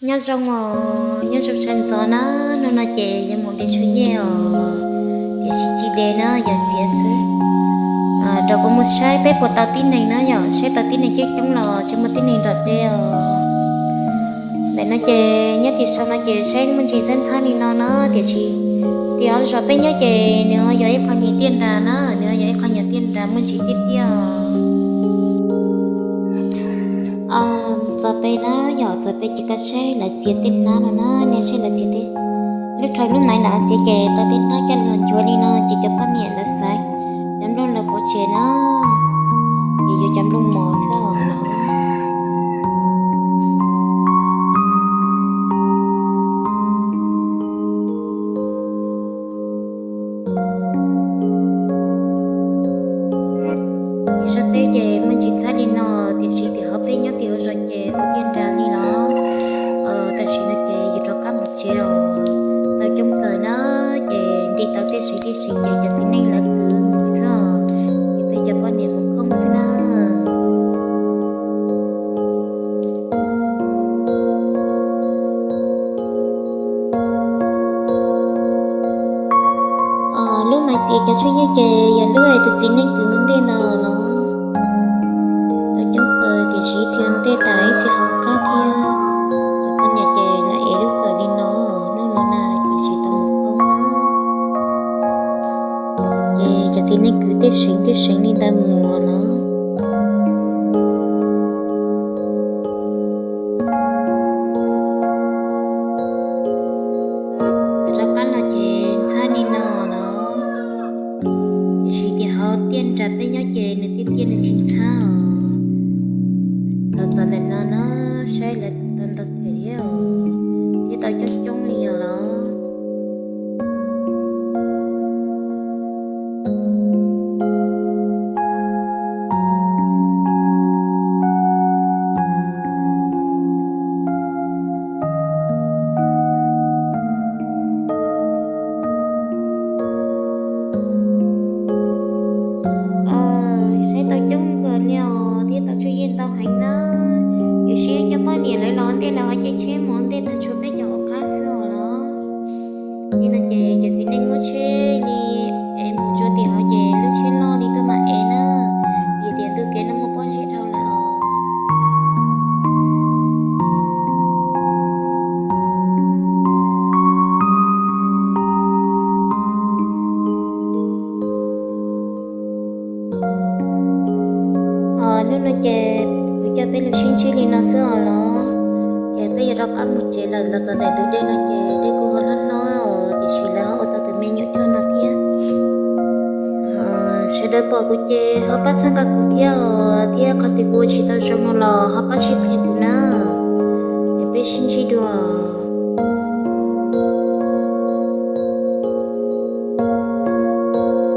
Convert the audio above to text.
Nyob zoo os, nyob zoo sawv ntxov na. Hnub no ces yuav mus de tshuaj yej os, tiam sis tsis de na, yog txiav xwb. Rau kuv mus saib peb puas tau tib neeg na, yog saib tau tib neeg coob coob los tsis muaj tib neeg nrog de os. Ntawm no ces nyob tim saum no ces saib muaj ntsis txhab ntxhab li no na, tiam sis tim hauv zos peb nyob ces nws ho yog ib qho nyuag tiaj nras na, nws ho yog ib qho nyuag tiaj nras muaj ntsis tiaj tiaj os. Txog pem na, yog txog pem ces koj saib lawv txiav tej hnab no na, nej saib lawv txiav tej, lub rhau lub maiv ntawd txiav ces tau tej hnab coj los nchuav li no ces cov poj niam lawv xaiv cov nplooj los pov tseg na, ces yuav cov nplooj mos xwb os no. Tim sab teb ces muaj ntsis txhab li no, tiam sis tim hauv peb nyob tim hauv zos ces ua tiaj nras li los, tam sim no ces yuav rov qab mus tsev os. Tau coob kawg na, ces nti tau tej seev tej seev ces cov txiv neej lawv kwv mus xwb os, ces peb cov poj niam mus khoob xwb na. Lub maiv txiav cov tshuaj yej ces yog lub tus txiv neej kwv ntej ntawd los. Tau coob kawg tiam sis ib txhia ntej tas ib txhia hauv qab thiab. Cov poj niam ces lawv ev lub kawm li no, lub no na tiam sis tau mus khoob na. Ces cov txiv neej kwv tej seev tej seev li ntawd mus los. Rov qab los ces ntxhab li no los, tiam sis tim hauv tiaj nras peb nyob ces nws tiaj tiaj nws tsis ntxhab os. Los txog ntawm no na, saib lawv tau ntau tiag thiab os, thiab tau coob coob li os los. Saib tau coob kawg li os, thiab tau tshuaj yej ntau heev na. Yuav siv cov poj niam lawv los ntej lawv ho caij tsheb mus ntej tag tshuav peb cov hauv qab xwb os los. Nim no ces cov txiv neej muab tsheb li ev mus tsuav tim hauv ces lub tsheb loj li tuaj mam ev na, vim tias ntu kev no muaj pob zeb dhau lawm os. Hnub no ces kuv coj peb los sib ntsib li no xwb os los, ces peb yuav rov qab mus tsev lawm. Los txog ntawm tus dej no ces dej kuj ho hlob hlob os, tiam sis lawv ho ua tau tus me nyuam coj no thiab. Sawv daws pom kuv ces ho pab txhawb nqa kuv thiab os, thiab qhov twg kuv ua tsis tau zoo no los ho pab sib qhia.